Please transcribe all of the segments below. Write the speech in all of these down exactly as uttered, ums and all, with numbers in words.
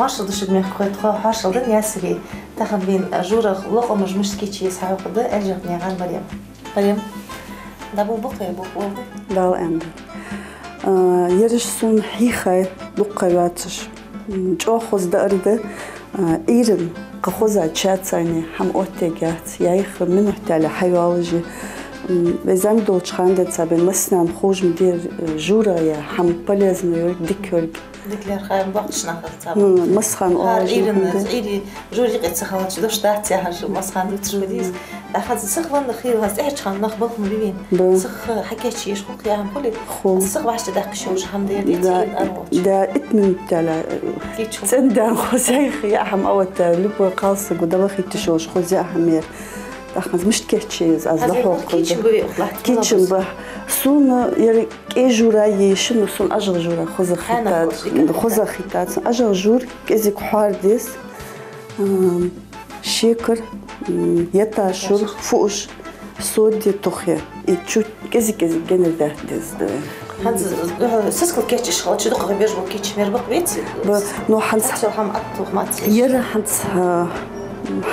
Хьоашалда шуга, мехкахой, тхо хьоашалденна Ясаре. Тахан вайна журах локъамаш мишта кийчъе еза хьахьокхаргда Аьлчахнаькъан Марема. Марем, дӀаболабалба, бокъо болба. Дала аьннадолда. А, ераш сона хьийхай дукха ха йоацаш. М, чӀоагӀа хоза даар да, а, Ӏуйрийна кхы хоза чацайна хӀама оттаергьяц, яйха минот тӀа хьайоалаш я. М, вай зӀамига долча хана денз цхьабараш массанена ховш ма дий, э, жура яха хӀама полезно йолга, дика йолга. Дика лаьрхӀа, боккхийча наха цхьабараш. М, массахана хӀара оалаш Ӏуйрийна, хӀама да. Ӏуйре жура юкъе ца хилча дош дац яхаш, массахана дувцаш ва дийс. ТӀаккха хӀанз сиха ванна хила, хӀанз тӀехьарча хана нах болх ма бий вайна. Ба. Сиха хьакийчъеш хул-кх яха хӀама хулий? Хул. Сиха вӀаштӀехьадаккха йиш йолаш хӀама да ер, деций, Да, ин ара волча? Да, итт минот тӀа. Кийча хул. ЦӀенда хоза яха хӀама а отта, любой кхалсаго дӀавахийта йиш йолаш хоза яха хӀама я ер. ТӀаккха хӀанз мишта кийчъе еза аз дӀахьокхаргда. Кийчам ба вай укх латта? Кийчам ба. Сона ер кӀай жура е шин, сона ӀажагӀа жура хоза хетац. Хоза хетац. ӀажагӀа жура кӀезига хьоара деза. Ам, шекар, м, ятар шура, фуаш, сода, тух я. И чуть кӀезиг-кӀезига генара даьтта деза да. ХӀанз, э, сискал кийчъеш хилча, дукха беш бола кийчам ер ба-кх, веций? Ба, но хӀанз хӀанз хӀама аттух мац. Ер хӀанз, а,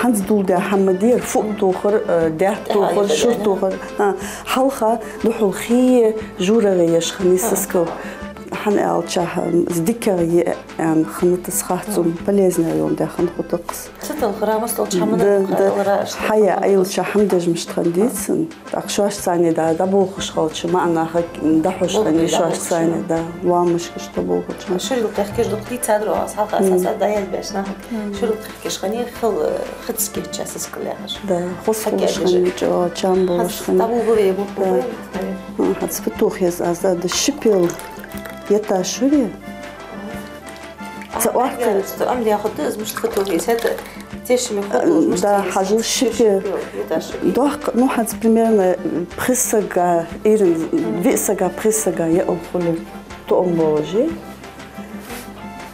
хӀанз дулдаь хӀама ма дий ер, фуъ тохар, э, даьтта тохар, шура тохар. А, хьалха духьал хий, жура еш хиннай сискал. ХӀана аьлча, м, из дикагӀа я аьнна хиннад из хаттар, цун полезни йолга даьхад хӀаьта-кх из. Цу тӀа хӀара мел долча хӀаманна, да, да, хьая Ӏайилча хӀама деш мишта хиннад деций? ТӀаккха шоашца цхьана дӀа, дӀаболхаш хилча, маӀа наха дӀахьош хиннай шоашца цхьана, да, ламашкаш дӀаболхача. Шурал кхехкаш дукха дийцад аз, хьалха аз дӀаязбеш нахага. Шурал кхехкаш хиннай, хила хица кийчъяь сискал яхаш. Да, хоза хулаш хиннай, чӀоагӀа чам болаш хиннай. ТӀабу буве, бу буве. Хьац петух еза аз, да, шипел ятар шура. Ца оттар. Амма яхуд из мишта хӀама тохе, из хӀаьта тешаме хӀама тохе, мишта. Да, хьажал шипе. Дохк, ну, хӀанз примерно пхи сага, Ӏуйрийна виъ сага, пхи сага яа хулар тоам болаш я.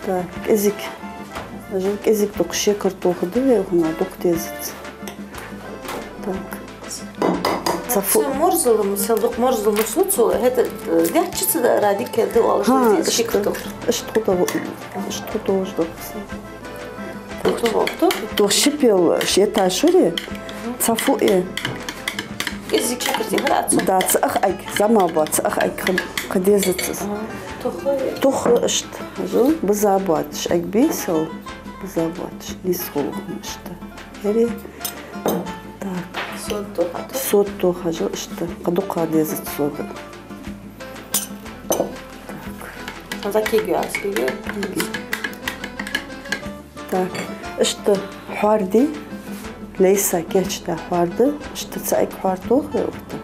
Так, кӀезиг. Хьажал кӀезиг дукха шекар тохаргда вай, хӀана дукха дезац. Так. Ца фу- Цу морзал, мисал, дукха морзал мишта лу цо, хӀаьта, э, даьтта чу ца даар дика да оалаш. Ха, да, иштта, шикарта. Иштта хӀама да, иштта хӀама долаш да. Тох, тох, тох. Тох шипел, ятар шура, ца фу е. КӀезига шекар тӀехьара аца. Да, цаӀ ах айк, зама ба, цаӀ ах айк кхы, кхы дезац из. Ага. Тух. Тух иштта, хьажал, биза боацаш айк бийсал, биза боацаш, нийса хул иштта. Хери. Так. Сода тох хьа. Сода тох хьажал иштта. Кхы дукха дезац сода. Так. Хьанз кеге аз, кеге. Так. Иштта хьоар дий. Лейса кийчдаь хьоар да. Иштта цаӀ айк хьоар тох вай укх тӀа.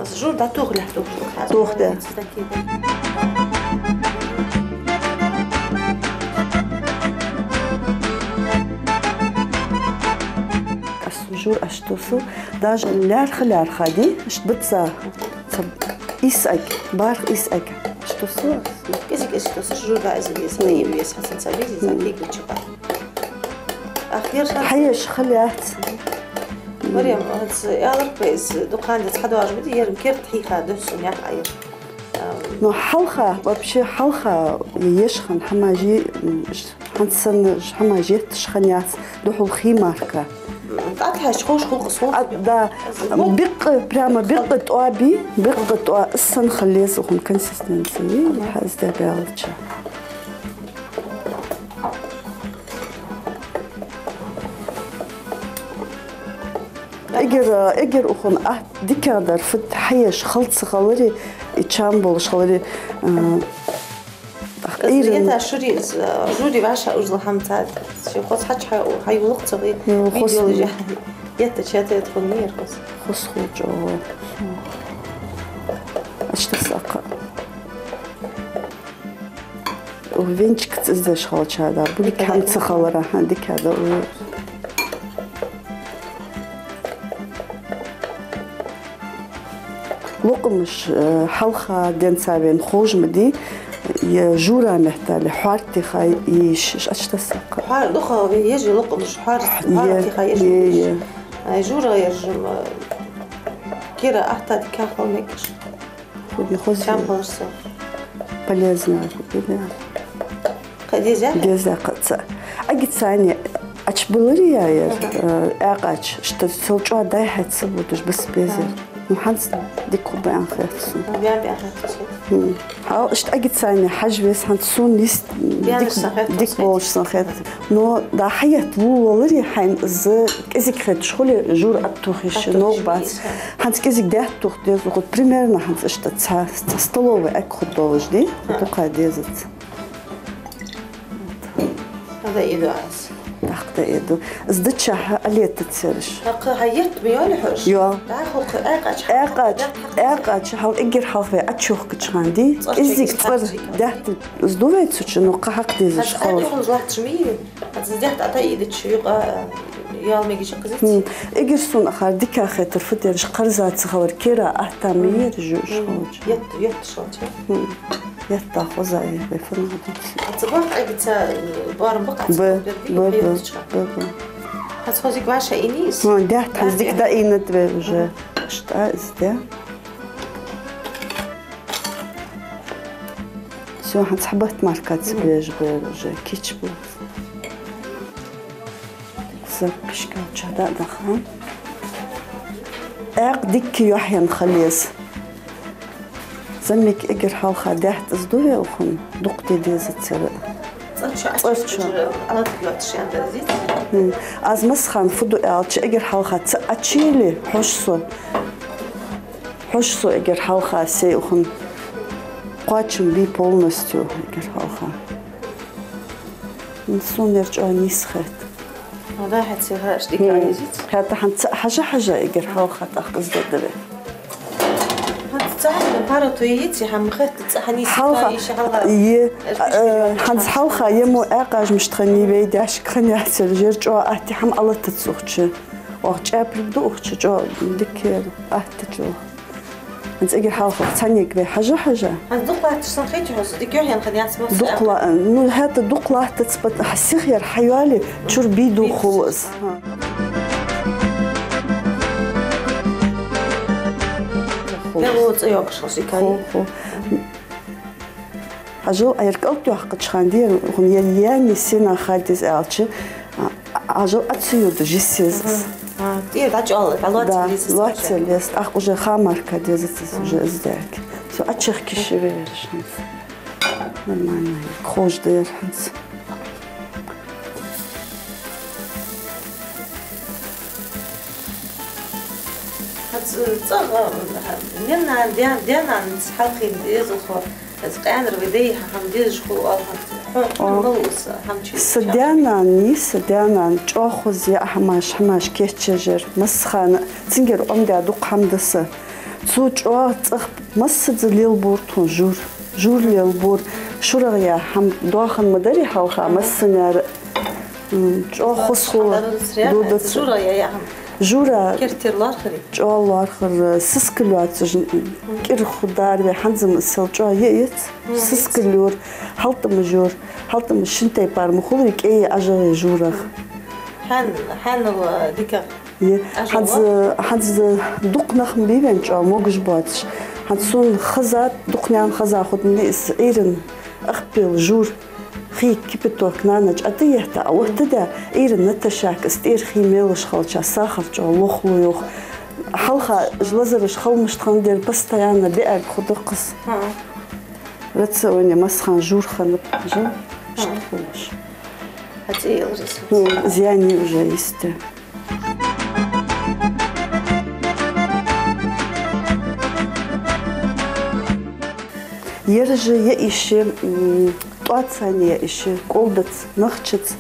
Аз жура дӀатохалехь тох. Тох, да. Аз жура аш тосал, даже лаьрхӀа-лаьрхӀа дий, иштта биза, ца, ийс айк, барх ийс айк аш тосал. КӀезиг-кӀезиг тосаш, жура из вес, хьа из вес, хьа санца вес, из кеге чу ба. Ахир сан. Хьаеш хила яц. Марем, хӀанз ялархӀа ба из, дукха ха денз хьадоагӀаш ба дий, ер керда хьийха духьал сона яхь Ӏайир. Ну, хьалха, вообще хьалха еш хинна хӀамаш, м, хӀанз санна хӀамаш етташ хиннаяц, духьал хий мара-кх. ТӀатхьаьш ховш хул-кх из, ховш. А, да. Биккъа, прямо биккъа тӀоа бий, биккъа тӀоа, из санна хила еза укхун консистенци, хьаздеш баьлча. Эггара, эггара укхун а дикагӀдар фуд, хьаеш хала ца хилари, и чам болаш хилари, а, тӀаккха Ӏуйрийна. Ятар шура из, а, жура вӀашагӀа ужла хӀама цаӀ, ши хоза хьачу хьа-, хьайоалаш ца хой, йо, хоза видео лежа. Етта чата ятхун мир хоза. Хоза хул чӀоагӀа. Аш тасакха. Венчикаца из деш хилча, да, булик хӀама ца хилар, аха, дика да. Локъамаш, э, хьалха денз вайна ховш ма дий, е жура меттел хьоар тӀехьа еш, аш тасакха. Хьоар, дукха еш локъамаш хьоар, хьоар тӀехьа еш. Е, е. Ай, жура ержим, э, кира ахта дика хила мегаш. Худни хоза. Чам болаш со. Полезно хул, да. Кхы деза? Деза кхы цаӀ. Эггара цхьана Ӏочубиллар яр, э, Ӏаькъача, иштта сел чӀоагӀа дӀай-хьай ца бодаш, бас безар. Ну, хӀанз дика хургба аьнна хет сона. Ваьннаб аьнна хет сона. Хм. Хьал иштта эггара цхьана хьажа веза, хӀанз сона йист дика, дика болаш санна хет. Но дӀа-хьа етта вувлаларе хьайна из кӀезига хеташ хуле, жура Ӏотох йиш я, новкъа бац. ХӀанз кӀезига даьтта тоха деза, вот примерно хӀанз иштта цхьа, цхьа столовый Ӏаька хургдолаш, ди? Дукха дезац. ТӀаккха дӀаийду аз. ТӀаккха дӀаийду. Из дича хьа Ӏолетац ераш. ТӀаккха хьа етта ма йоалий хьо уж? Йоал. ТӀаккха хьо Ӏаькъача, Ӏаькъача, Ӏаькъача хьал эггара хьалха вай Ӏочуохкача хана, ди? КӀезига цкъа даьтта из ду вай цу чу, ну, кхы хьакха дезаш хилар. Хьа тӀехьа латташ ма йий? Хьа из даьтта ӀотӀаийдача юкъа, э, ял мегаш я кхазиц? Хм. Эггара сона акхар дика хетар фу да ераш, кхарза ца хилар, кера атта ма йий ераш, жуш хилча. Етта, етта шалча. Хм. Етта хоза я, вай фу нах дувц. А цу бакъ эггара цхьа, э, боарам ба-кх, а цу бакъ берди, ба, ба, ба. Хьа цу хоза дика вӀашагӀийнай из? Хм, даьтта хьа из дика дӀаийнад вай уже. Мгм. Иштта из да. Всё, хӀанз цхьа бутт мара ца безаш ба ер уже, кийчбу. Саг кишкал чу дӀа а даха. Ӏаькъ дикка йохьенна хила еза. Замик эггара хьалха даьтта из ду вай укхун, дукха де дезац церан. ЦӀа чу. ЦӀа чу. Хм. Аз массахана фу ду аьлча, эггара хьалха цаӀ Ӏочуйийле, хьож со. Хьож со эггара хьалха сай укхун. Кхоачам бий полностью эггара хьалха. Сона ер чӀоагӀа нийса хет. Ну да, хӀаьта цигара аш дика М. езац. ХӀаьта хӀанз цаӀ хьажа-хьажа эггара хьалха тӀаккха из дергда вай. ХӀанз цаӀ хьажа пару то яц, хӀама хетта цаӀ хьанийса хьалха, йиш хьалха. Е, э, хӀанз хьалха е мо Ӏаькъажа мишта хиннай вай, даьшка хиннаяц ер, ер чӀоагӀа атта хӀама Ӏолатац укх чу. Оаха чӀаьпилг ду укх чу, чӀоагӀа дика ер атта чӀоагӀа. ХӀанз эггара хьалха цхьаннега вай хьажа-хьажа. ХӀанз дукха латташ санна хетий хьона, дика йохьенна хиннаяц массане? Дукха ла-, ну, хӀаьта дукха латтац, пат-, хьа сиха яр хьайоале, чура бий дулх хул из. ХӀа. Хул. Мел лоцӀа йоагаш хул шикари? Хул, хул. Хьажал, ер кӀалтӀа йоаккхача хана дера, хӀана ер яьннай сенах ха деза аьлча, а, хьажал, Ӏо ца йодаш йиса еза из. Мгм. А, тӀера дӀачӀоагӀа, дӀалоацар леза из. Да, лоацар леза. ТӀаккха уже ха мара ка дезац из, уже из даьлга. Всё, Ӏочуехка йиш я вай ераш хӀанз. Нормально, хьожадар хӀанз. ХӀанз цӀагӀа, э, наьна-нана, даь-, даь-нанаца хьалхийна дезалхо, из къаьнара вай даьй хӀама дезаш хул оал хӀанз. Хьо, хьо мала ва са хӀама чу? Са даь-нана, са даь-нана чӀоагӀа хоза я хӀамаш, хӀамаш кийчъеш яр. Массахана цунгара Ӏомадаь дукха хӀама да са. Цо чӀоагӀа цӀагӀа массаза лелабора тхона жура. Жура лелабора. ШурагӀа яь хӀама доахан ма дарий хьалха, массанеара. М, чӀоагӀа хоза хул. Дуда ца. ЖурагӀа яь хӀама. Жура. Кертера лоархӀарий? ЧӀоагӀа лоархӀар, сискал йоацаш, кӀира хургдар вай, хӀанз-м сел чӀоагӀа я яц. Сискал йора, хьалтӀамаш йора, хьалтӀамаш шин тайпара ма хулий, кӀеи ӀажагӀеи журагӀа. Хьан-, хьанал дика Е, хӀанз, хӀанз дукха нах ма бий вайна чӀоагӀа могаш боацаш. ХӀанз сона хезад, дукха наьна хеза хургда из Ӏуйран ахпел жура, хий кипяток нана чу ӀотӀаетта, а оттадаь, Ӏуйран наташак из тӀера хий мелаш хилча, сахар чӀоагӀа лохлу йоах. Хьалха лазараш хала мишта хиннадер постоянно биарг хургда-кх из. ХӀа. Рационе массахана жура хиннаб, жа, иштта хулаш. ХӀа, цӀи елар из. Ну, зяни уже йисте. Ераш я йиш, м, тӀоацани я йиш, кӀолдаца, нахчаца,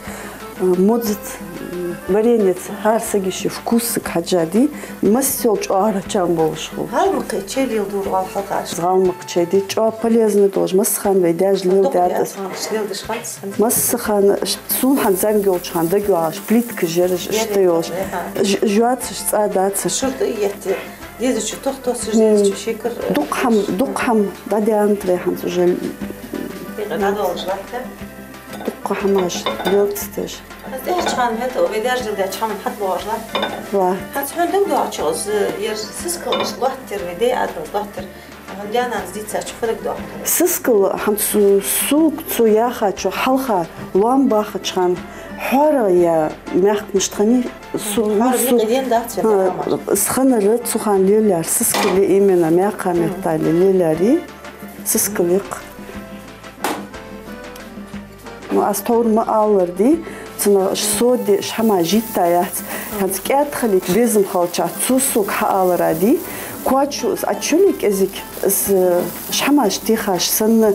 э, модзаца, м, вареньеца, хӀара сага йиш, вкусага хьежжа дий, массел чӀоагӀа чам болаш хул. ГӀалмакхий чай леладора оал хьалха. ГӀалмакхий чай дий, чӀоагӀа полезный долаш, массахана вай даьша леладаьд из. Массахана, сона хӀанз зӀамига йолча хана дагайоагӀаш, плитка жераш, иштта йолаш. Ж-, жоацаш, цӀа дацаш. ШуртӀа етте, дезача тох тоссаш, дезача шекар, э, дукха хӀама, дукха хӀама дӀадаьннад вай хӀанз уже. Дукха хӀамаш лелац теш. ХӀанз тӀехьарча хана хӀаьта, вай даьша леладаьча хӀаман хьатӀабоагӀаш латт. Ва. ХӀанз хьона дагадоагӀачох, из, ер сискал лоаттар, вай даь-даьнас лоаттар. Сискал хӀанз цу, сога цо яхача хьалха лоам бахача хана, ХӀара я мягкий мишта хиннай, су-, хӀара су-, мегаш дац, хӀа, яхаш. Из хиннар цу хана лелаяьр сискал я, именно мягкий меттала лелаяьр сискал я-кх. Ну, аз тхьовра ма аллара, ди, цунах сода, уж хӀамаш йиттаяц. ХӀанз кӀаьда хилийта безам хилча, цу сога хьаалара, ди, коч ю из, Ӏочуле кӀезига, из, э, уж хӀамаш техаш санна,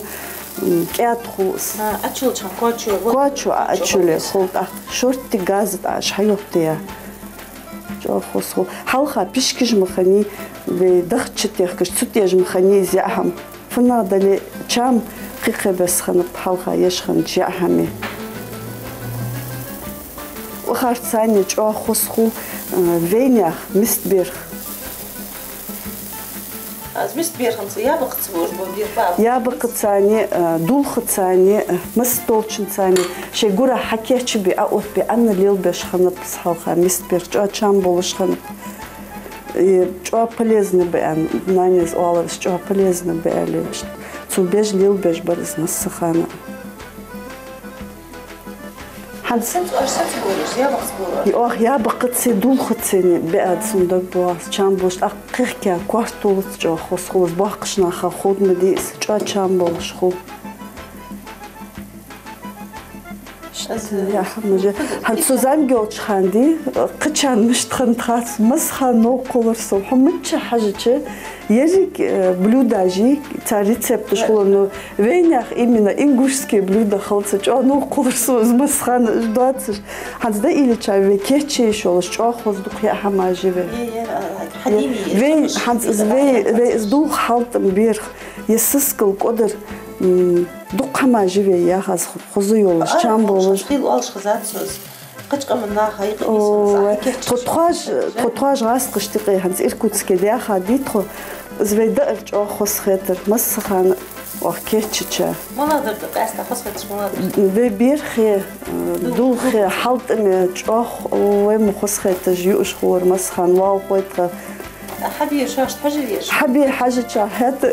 м, кӀаьда хул из. А, Ӏочулча хана коч ю, вот. Коч ю, коч ю, Ӏочуле хул, тӀаккха шорттига газа тӀа уж хьайохийтаяь. ЧӀоагӀа хоза хул. Хьалха пишкаш ма хиннай, вай дахча техкаш, цу тӀа уж ма хиннай из яа хӀама. ФуннагӀа дале, чам кхы-кхы бесса хиннаб хьалха еш хиннача яа хӀамий. Укх харцане чӀоагӀа хоза хул, э, вайнаьха миска берх. Аз миска берханца ябакъаца бож бо бир баб. Ябакъацане, э, дулхацане, э, масса долчунцане, шоай гурахьа хьакийчбе, Ӏоотбе, Ӏанна лелабеш хиннаб из хьалха миска берх, чӀоагӀа чам болаш хиннаб. Э, чӀоагӀа полезный ба аьнна, нанас оалар из чӀоагӀа полезный ба аьле. Цо беш лелабеш бар из массахана. ХӀанз сенца, аш сенца бора уж, ябакъаца бора уж? Йоах, ябакъацеи дулхацеи беа цун дог боагӀа, чам болаш, тӀаккха кхехкаь коартолаца чӀоагӀа хоза хул из, боккхийча наха ховргма дий из, чӀоагӀа чам болаш хул. Шта яхар мажа. ХӀанз со зӀамига йолча хана, ди, кхычарна мишта хиннад хац, массахана новкъа хулар сона, хьо мичча хьежача, еррига, э, блюдаш, цар рецепташ хулар, но вайнаьха именно ингушские блюда хилац, чӀоагӀа новкъа хулар сона из массахана, уж доацаш. ХӀанз дӀаийлача вай кийча йиш йолаш, чӀоагӀа хоза дукха яа хӀамаш я вай. Е, е, а, хьадийна е, вай, хӀанз из вай, вай из дулх хьалтӀам берх, е сискал кӀодар, м, дукха хӀамаш я вай яхаш хоза йолаш, чам болаш. Хил оалаш хезад сона из. Кхыча къаман наха юкъе йисар. О, са хьакийча. Тхо тхоаш, тхо тхоаш гӀазкхашта юкъе хӀанз Иркутске даьха, ди, тхо. Из вай даар чӀоагӀа хоза хетар, массахана оаха кийчача. МалагӀа дар да къаьстта хоза хеташ, малагӀа дар? Вай берхеи, э, дулхеи, хьалтӀамеи чӀоагӀа вай мо хоза хеташ юаш хулар массахана, вал хой тха. Хьабе шоашта хьажа везаш. Хьабе хьажача, хӀаьта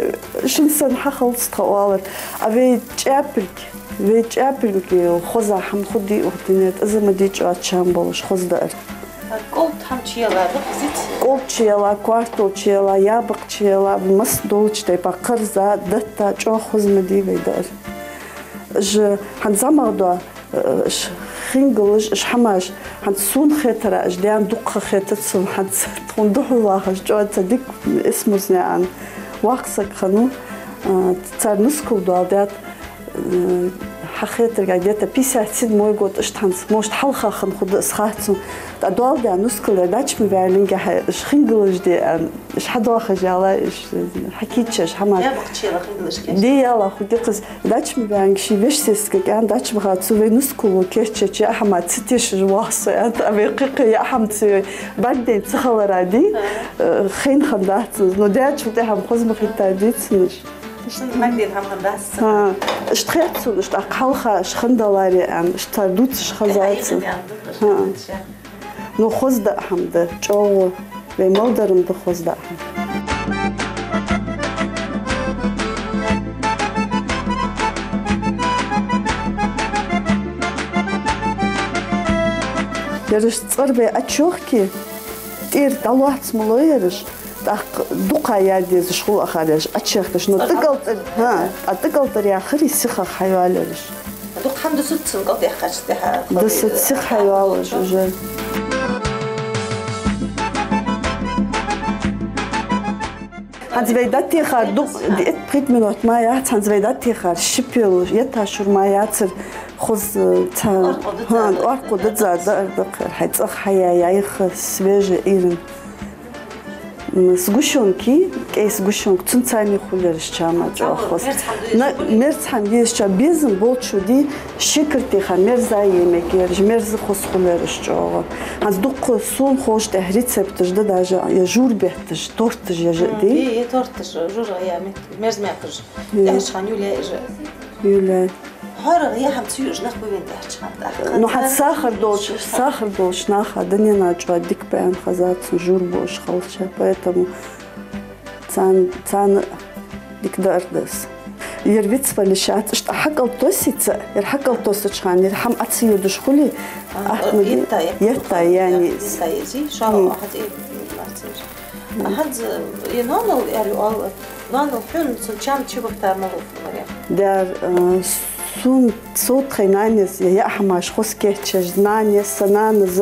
шун санна хьахилац тха оалар. А вай чӀаьпилг, вай чӀаьпилг хоза хӀама хургдий укх дунен тӀа, из ма дий чӀоагӀа чам болаш хоза даар. КӀолд хӀама чуяла, дукха зиц? КӀолд чуяла, коартол чуяла, ябакъ чуяла, масса долча тайпара, кхарза, датта, чӀоагӀа хоза ма дий вай даар. Уж хӀанз зӀамагӀа доа, э, уж хингалаш, уж хӀамаш, хӀанз сона хетара, уж даьна дукха хетац сона, хӀанз тхона духьал вахаш чӀоагӀа цхьа дика эсмурзнаькъан воккха саг хиннав, э, цар нускал доаладаьд, э, хьахетарга, где-то пятьдесят седьмой год, иштта хӀанз, может, хьалха хинна хургда из, хац сона. ТӀа доаладаь нускал яр дӀачу ма ваьллинге хьа, уж хингалаш де, э, уж хьадоахаш яла, уж хьакийча, уж хӀама. Ябакъ чуяла хингалаш кийча. Де яла хургья-кх из, дӀачу ма ваьннге ший веший сесага кӀаьнк дӀачу ма хар, цо вай нускало кийчача яа хӀама ца тешаш вах со, аьннад, а вай кхы-кхы яа хӀама ца йой. Бадден ца хилара, ди, э, хайна хиннадац из, но даьчул тӀехьа-м хоза ма хетар, дий, цунна уж. Шун бадден хӀама хиннадац цунна. ХӀа, иштта хет сона, иштта тӀаккха хьалха уж хиннадаларе аьнна, иштта цар дувцаш хезад сона. ХӀа. Ну, хоза даа хӀама да, чӀоагӀа вай мел дар-м да хоза даа хӀама. Ераш цӀербе Ӏочуйохке, тӀера дӀалоаца ма лой ераш, тӀаккха дукха яь дезаш хул акхар ераш Ӏочуехкаш. Ну, тӀаккха кӀалтӀара, хӀа, а тӀаккха кӀалтӀара яхаре сихагӀа хьайоал ераш. Дукха хӀама дусац цун кӀалтӀа яьккхача тӀехьа. Дусац, сиха хьайоал ераш уже. ХӀанз вай дӀатехар ду-, диъ-пхийтта минот ма яц, хӀанз вай дӀатехар шипел етта шура ма яцар, хоза цхьа, хӀа, оркъо дадза, даар да-кх, хьай цӀагӀа хьаяь, яйха, свежий Ӏуйран. М, сгущёнка, кӀай сгущёнка, цунцара хул ераш чам чӀоагӀа хоза. Мерза хӀама дезача, безам болчо, ди, шикар теха мерза е мег ераш, мерза хоза хул ераш чӀоагӀа. ХӀанз дукха сона ховш тӀехьа рецепташ да даже, е жура бетташ, торташ еш а, ди. Е, е торташ, жура е мет-, мерза мякаш. Е. ТӀехьашха хана юле еш а. Юле. ХӀара яа хӀама ца юаш нах ба вайна тӀехьашха хана. Ну, хӀанз сахар долча, сахар долча наха дунен чу дика ба аьнна хезад сона жура буаш хилча, поэтому царна, царна дика даар да из. Ер вицвале шац, иштта хьакӀал тосица, ер хьакӀал тосача хана, ер хӀама Ӏа ца йодаш хуле, а, атта ма де, етта, етта, етта, яни. Етта, ези, шоана, хьа тӀе, марцинаш. ХӀанз, э, ноанал аьле оал, ноанал хьона цун чам чубахийтар малув, Марем? Дер, э, сона, со тхоай нанас, я, яа хӀамаш хоза кийчъеш, нанас, са нанас,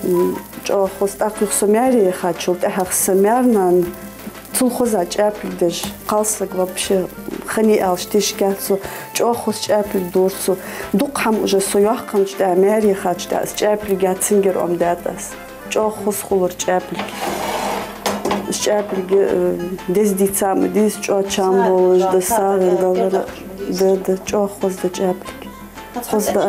м, чӀоагӀа хоза, тӀаккха юха со маьре яхачул тӀехьагӀа са маьр-нана, цул хоза чӀаьпилг деш, кхалсаг вообще хиннай аьлча тешкац со, чӀоагӀа хоза чӀаьпилг дора цо. Дукха хӀама уже со йоаккхача тӀехьа, маьре яхача тӀехьа, из чӀаьпилг я цунгара Ӏомадаьд аз. ЧӀоагӀа хоза хулар чӀаьпилг. Из чӀаьпилг, э, деза дийца ма деза, чӀоагӀа чам болаш да, сагӀийна далар. Да, да, чӀоагӀа хоза да чӀаьпилг. Хоза да.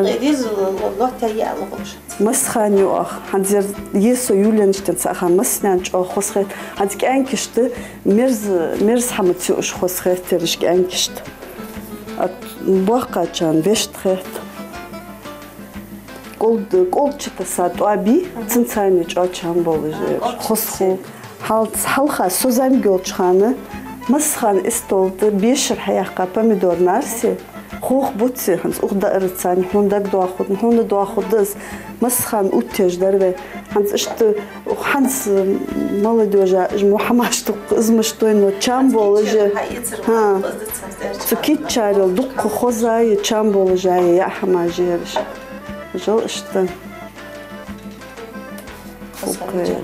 Масса хана ю ах. ХӀанз ер е со Юлена иштта цхьа хана массанена чӀоагӀа хоза хет. ХӀанз кӀаьнкашта мерза, мерза хӀамаца юаш хоза хетараш кӀаьнкашта. А боккхачарна вешта хет. КӀолд-, кӀолд чу тесса тӀоаби, цунцара чӀоагӀа чам болаш, хоза хул. Хьал-, хьалха со зӀамига йолча хана, масса хана истола тӀа бешара хьаяьккха помидор, нарсий, хох буци, хӀанз укх даарца, хьона дагадоахаргда, хьона доахаргда из, масса хана оттаеш дар вай. ХӀанз иштта, хӀанз молодёжа, уж мо хӀамаш дукха, из мишта дой, но чам болаш, хӀа, цу кийчъярал дукха хоза я, чам болаш я яа хӀамаш ераш. Жал иштта. Хоза хӀама.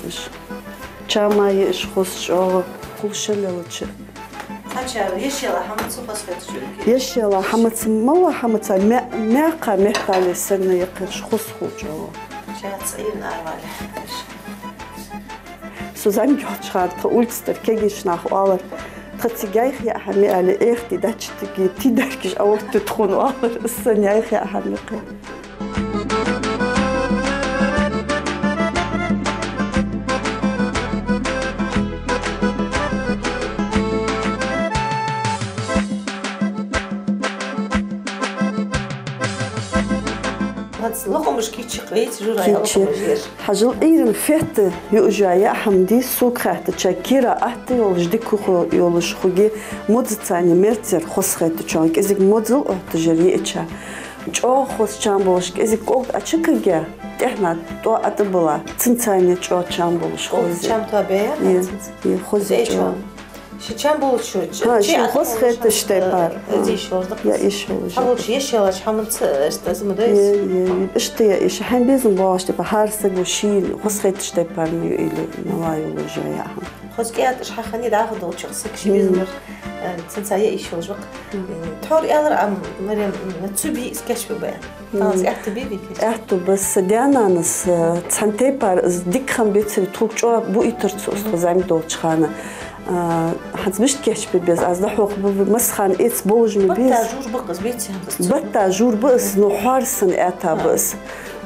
Чам а я уж хоза чӀоагӀа, хул шеллача. Цхьачар еш яла хӀамаца хоза хеташ ю? Еш яла хӀамаца, мала хӀамаца, мя-, мякха меттала санна якхараш хоза хул чӀоагӀа. Шаца ийна арвали. Со зӀамига йолча хана тха улица тӀара кегийча наха оалар: «Тха цига яйха яа хӀама я», аьле, эхь де, дача тиги, ти даргаш а оттаду тхона, оалар, из санна яйха яа хӀама я-кх. ХӀанз лакхамаш кийчъяь вайца жура, кийчъяь лакхамаш еш. Хьажал, Ӏуйрийна фетта юаш яа хӀама дий, сога хаьттача, кира атта йолаш, дика хӀама йолаш хургья, модзаца мерзера хоза хетачоа, кӀезига модзал оттажар йиача. ЧӀоагӀа хоза чам болаш, кӀезига кӀолд Ӏочукаргья, тӀехьенна тӀоа а тӀабилла, цунцара чӀоагӀа чам болаш хоза. КӀолд чам тоабе я? Е, е, хоза чӀоагӀа. Ший чам болча, хӀа, ший хоза хеташ тайпара. Из йиш йолаш да-кх. Йиш йолаш. Хьа, болча еш яьлча хӀаманца, э, иштта из ма дой из. Е, е, е, иштта я йиш. Хьай безам боагӀаш тайпара, хӀара саго ший хоза хеташ тайпара ма ю или, мала йолаш яа хӀама. Хоза кӀаьда уж хьахиннай дӀахо долча сага ший безамара, э, цунца я йиш йолаш ва-кх. Тхьовра аьлар, ам, Марем, м, цу бий из кийчбе ба. Тахан из аьттув бий вай кийчъяр? Аьттув ба. Са даь-нанас, э, цхьан тайпара из дика хинна бецаре, тхога чӀоагӀа буийтар цо из, тхо зӀамига долча хана. Э, хӀанз мишта кийчбе беза, аз дӀахьокхаргба, масса хана эца болаш ма беза. Батта жур ба-кх из, беций хӀанз из? Батта жур ба из, но хьоар санна аьттув ба из.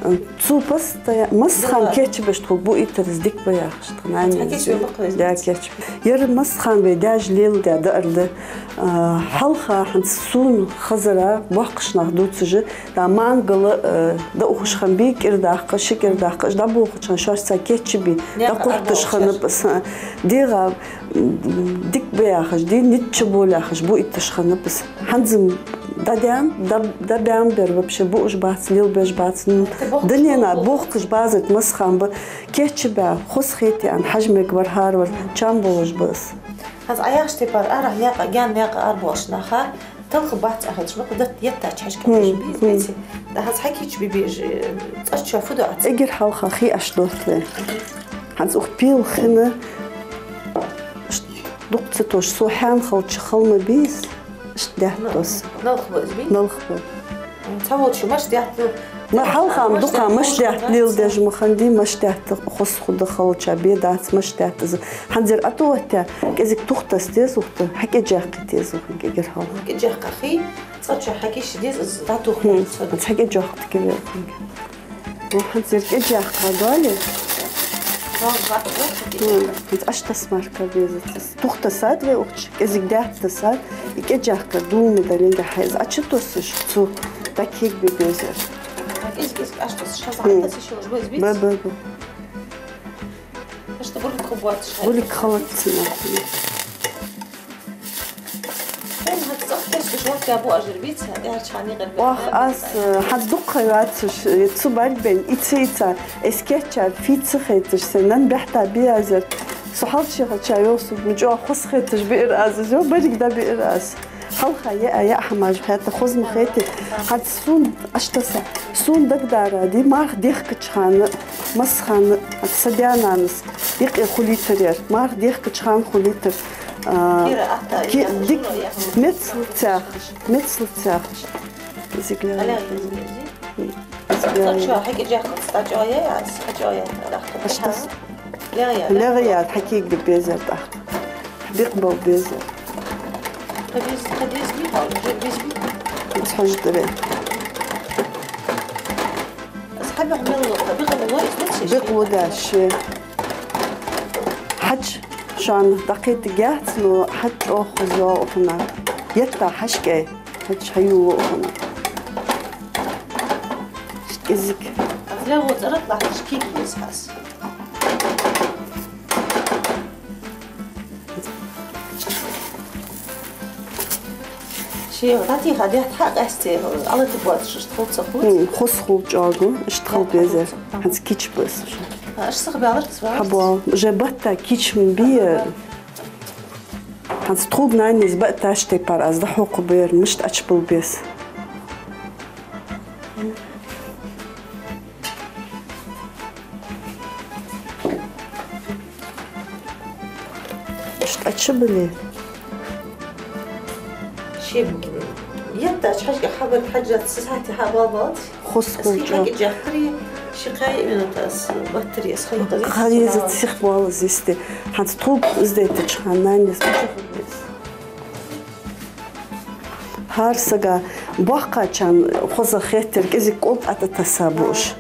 Э, цо постоя-, масса хана кийчбеш тхога буийтар из дика ба яхаш. Тха нанас. Хьакийчбе ба-кх вай? Да, кийчбе. Ер масса хана вай даьша леладаь даар да. А, хьалха хӀанз сона хезара, боккхий нах дувцаш, да, мангала, э, дӀаухаш хиннабий, кӀира даккха, ши кӀира даккха, уж дӀабохача хана шоашца кийчбий, дӀакхухьаш хиннаб из. ДегӀа, м, дика ба яхаш, дий, низ чуболабеш яхаш буийташ хиннаб из. ХӀанз-м дӀадаьнна, дӀа-, дӀабаьнна бар вообще буаш бац, лелабеш бац. Дунен тӀа бохкаш базар масса хана ба. Кийчбаь, хоза хетий аьнна хьажа мегаргвар хӀаравар, чам болаш ба из. ХӀанз Ӏа яхача тайпара арахьа наькъа, гаьна наькъа арабоагӀача наха талхаргбац аьнна хеташ ба-кх, дат еттача хьажкӀа беш бий из, беций? ТӀаккха хӀанз хьакийчбе безаш, цӀагӀа чу фу ду Ӏа цун? Эггара хьалха хий Ӏочудотталу вай. ХӀанз укх пел хинна, дукха ца тосаш, со хьаьнахилча хала ма бий из. Иштта даьтта тосс. Налха ба из, бий? Налха ба. Цхьаволчо мишта даьтта? Ма хьалха-м дукха мишта даьтта леладеш ма хиннадий, мишта даьтта хоза хургда халача, бе дац мишта даьтта из. ХӀанз ер ӀотӀаоттаяь, кӀезига тух тасса деза укх тӀа, хьакӀежаккха деза укх, эггара хьалха. ХьакӀежаккха хий, цӀагӀа чу хьакийча деза из, дӀатохаргда. ХӀанз хьакӀежаккха киве. О, хӀанз ер кӀежаккха доале. ХӀанз Ӏочутасса мара беза из. Тух тассад вай укх чу, кӀезига даьтта тассад, и кӀежаккха дув ма далинге хьайза. Ӏочутоссаш, цу дӀакегабе беза. КӀезиг-кӀезиг Ӏочутоссаш, хӀанз Ӏотасса йиш йолаш ба из, беций? Ба, ба, ба. Иштта булик хургбоацаш хьай. Булик хилац цунах. Хьона хӀанз цӀагӀа Вахта бу ажир бица, яр чхьани гӀербе. Вах, аз, э, хьа дукха вацаш, э, цу барг бен, ица, ица, эс кеччар фица хеташ, се нан бехта биязар. Су хьалчи хача йосу, мичо хос хеташ биир аз, зо барг да биир аз. Хьалха я, я хьамаж хета, хозма хети. Хьад сун аштаса. Сун дагдаради, марх дехкачхана, масхана, ат садянанас, икъи хулитар яр, марх дехкачхан хулитар. А, Кира, атта, ки-, я, дик, жура, я, мецл цяхаш, мецл цяхаш. Зиглер. Аля, я, я, я. Зиглер. Ца чо, хьаки джахат, ца чо, я, я, ца чо, я, да. Аштас. Легъя, легъя, хьакийг безар тӀаккха. Бикъ бал безар. Кадиз, кадиз би, хал, же биз би. Из хьождыре. Асхьаби хьмелло, бикъ ло, из меч. Бикъ ло даши. Хьач шан дакъит гяц, но хьач оху зо ухна. Етта хьашке. Хьач хьаюлу ухна. Кизик. Легъо цӀарат лахташ кик ес хьас. Ши гӀати хадят хьа къасте, алати боацаш, иштта хул ца хул? Хм, хос хул чӀагу, иштта хул безар. Хьац кич бас. Аш сах бялар цва? Хабал, уже батта кич м бия. Хьац тхуг нани из батташ тайпар аз да хьокху бер, мишта ач бул бес. Иштта ача били? Ши етта ача хьажа хабар хьажа сати хьабал балц. Хос хул чӀа. Хьаки джахкари, ши кхай минута ас баттари ас хай хазиз. Хазиз сих бал зисти. Хьац тхуг издайтача ханнани ас. ХӀар сага боккхачан хоза хеттар кӀезиг кӀолт атӀатаса буш.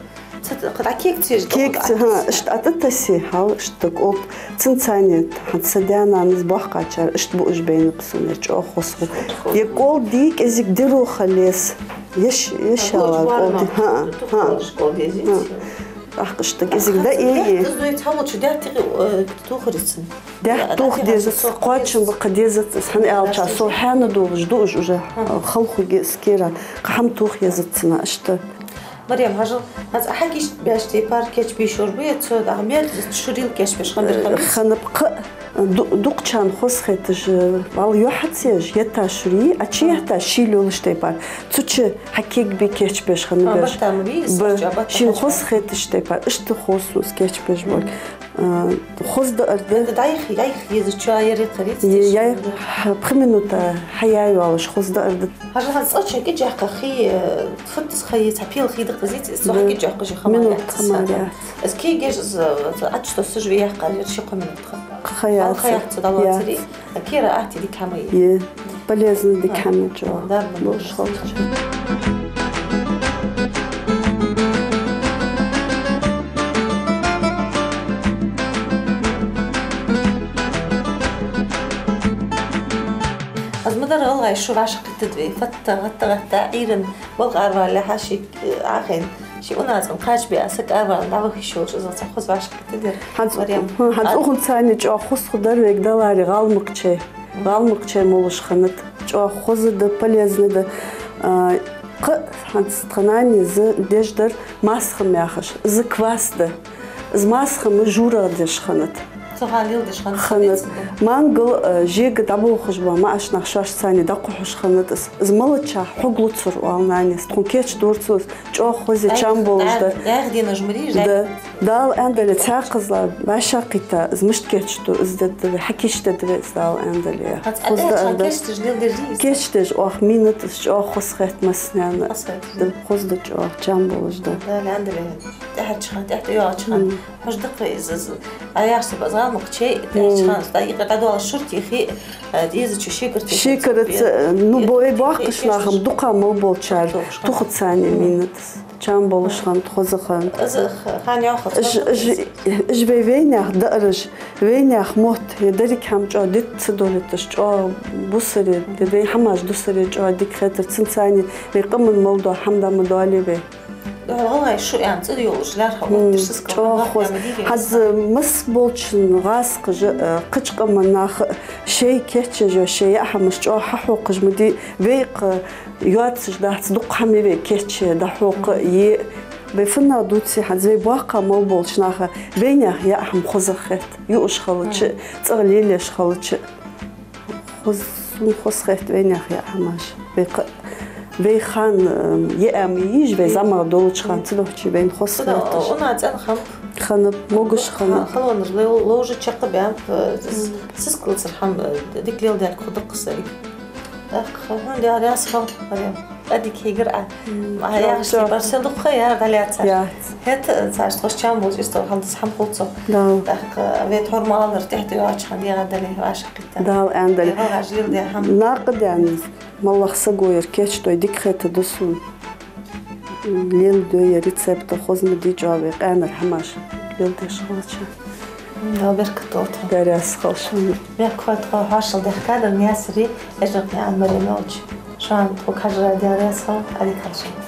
Ца, ца, кек цеж кек ца, ха, ишт атӀатаси, хьал, ишт кӀолт. Цин цани, хьан ца дянанас боккхачар, ишт буш байна псунер, чӀо хос ху. Е кӀолт ди кӀезиг диру халес. Еш, ешала кӀолт ди, ха, ха. Ах, ишт кӀезиг да, э, э. Зой цавучу дати, э, тухарицин. Дехь тух дезац, кхоачам бакха дезац, хьан аьлча, со хьана долаш дуаш уже, халхуге скера, кхам тух езацна, ашта. Марьям, хьажал, хьац ахьагиш беш тайпар кеч бишур бу, цо да мер шурил кеч беш ханбир ханбир. Ханаб кха, ду-, дукхчан хос хеташ, вал юхьацеш, ета шури, а чи ета шил йолаш тайпар. Цучи хьакиг би кеч беш ханбир. А, баттам би, б-, сача, баттам шин беш хос хеташ тайпар, ишта хос ус кеч беш боль. А, хозда арда. Это дайх, дайх еза чуа яри карит. Е, яй, х-, пхи минута хьаяй валаш хозда арда. Хажа хан цача ки джахка хи, э, футтас хи, цапил хи да казит, со ки джахка же хама. Минут хама яц. Эс ки геш з-, з-, ач то сужве яхка, ер ши хо минут ха. Хаяц. Хаяц, да, яц. Кира ахти дикамай. Е, полезно дикамай чо. Да, да, луш да. Холча. Аз ма дар гӀалгӀай шу вӀашагӀкхетадве. Фатта, гӀатта, гӀатта, Ӏуйран, вал гӀарвалла хьашик, э, ахӀен. Ши унацам кхачби а саг арван дӀавахи шолча, из ца хоза вӀашагӀкхетадир. ХӀанз, Марьям, хӀанз а ухун цани чӀоагӀа хоза ху дар вег далари гӀалмакче. ГӀалмакче молуш ханат. ЧӀоагӀа хоза да, полезна да. А, кха, хӀанз тханани из деш дар масхам яхаш. Из квас да. Из масхам жура деш ханат. Цу хьалил деш ханат. Ханат. Мангал, а, жега дӀаболхаш ба, ма аш нах шоаш цани дӀакхухьаш ханат. Из, из малача хьуглуцур вал нани. Тхун кеч дурцус. ЧӀоагӀа хоза чам болаш дар. Ягъ динаш мури, да. Дала андале цхьа кхазла баша кхита, из мишт кечту, из дадве, хьакиш дадве, из Дала андале. Хоза да арда. Кечтеш лил держи. Кечтеш ох минут, из чӀоагӀа хос хет маснана. Хос хет. Да, хоза да чӀоагӀа, чам болаш да. Дала андале. ТӀехьачхан, тӀехьа йоачхан. Хож дакъа из, из. А яхса базгал мукчей, тӀехьачхан, да, и къадола шурти хи, э, деза чу шикарти. Шикарца, ну, бой бахкаш нахам, дукха мал болчар, тухуцани минут. Чам болаш хант, хоза хант. Из х-, хан яхац. Иж, иж, иж вей вейнах даараш, вейнах мот, е дарик хам чӀо дит ца долиташ, чӀо бусари, де вей хьамаш дусари чӀо дик хетар, цин цани вей къаман мал до, хьамда ма доали вей. ГӀалгӀай шу аьнна цӀи йолаш лаьрхӀа отташ сискал чӀоагӀа хоза. ХӀанз масса болча гӀазкхаша, э, кхыча къаман наха шоай кийчъеш йола, шоай яа хӀамаш чӀоагӀа хьахьокхаш ма дий, вай-кх йоацаш дац, дукха хӀама я вай кийчъеш, дӀахьокха е. Вай фуннагӀа дувце, хӀанз вай боккхий мел болча наха вайнаьха яа хӀама хозагӀа хет, юаш хилча, цӀагӀа лелаеш хилча. Хоза, сона хоза хет вайнаьха яа хӀамаш. Вай кха-, вай хана, э, яа ма йий уж, вай зӀамагӀа долча хана ца дохчий, вайна хоза хет уж. Цудухьа, э, цӀена хӀама хиннаб, могаш хиннаб. Халонаш ле-, ловжа чакхбаьннаб, э, с-, сискалца хӀама, э, дика леладаьр хургда-кх са дика. ТӀаккха хьона Даьла раьза хилва, Марем. Къа дика хьийгар Ӏа. М, ма яхаш чо, чо. Типа, сел дукха яр дӀалаьца. Яц. ХӀаьта цхьа тхоаш чам болча истол хӀама дас хӀама хулцо. Да. ТӀаккха вай тхьовра ма аллара, тӀехьа тӀайоагӀача хана дегӀа дале, вӀашагӀкхийтта. Дала аьнна дале. ДегӀа гӀаж леладаь хӀама. Накъадаьнна, моллагӀа сагояр кийчдой дика хетаргда сона. Леладой ер рецепт, хоза ма дий чӀоагӀа вай къаьнара хӀамаш леладеш хилча. Дала беркат долда. Даьла раьза хилва шоана. Мехкахой, тхо хьоашалгӀа даьхкад Наьсаре Эжаркъанаькъан Марем йолча. Шоана тхога хьажара Даьла раьза хилва, Ӏадика хилда шоана.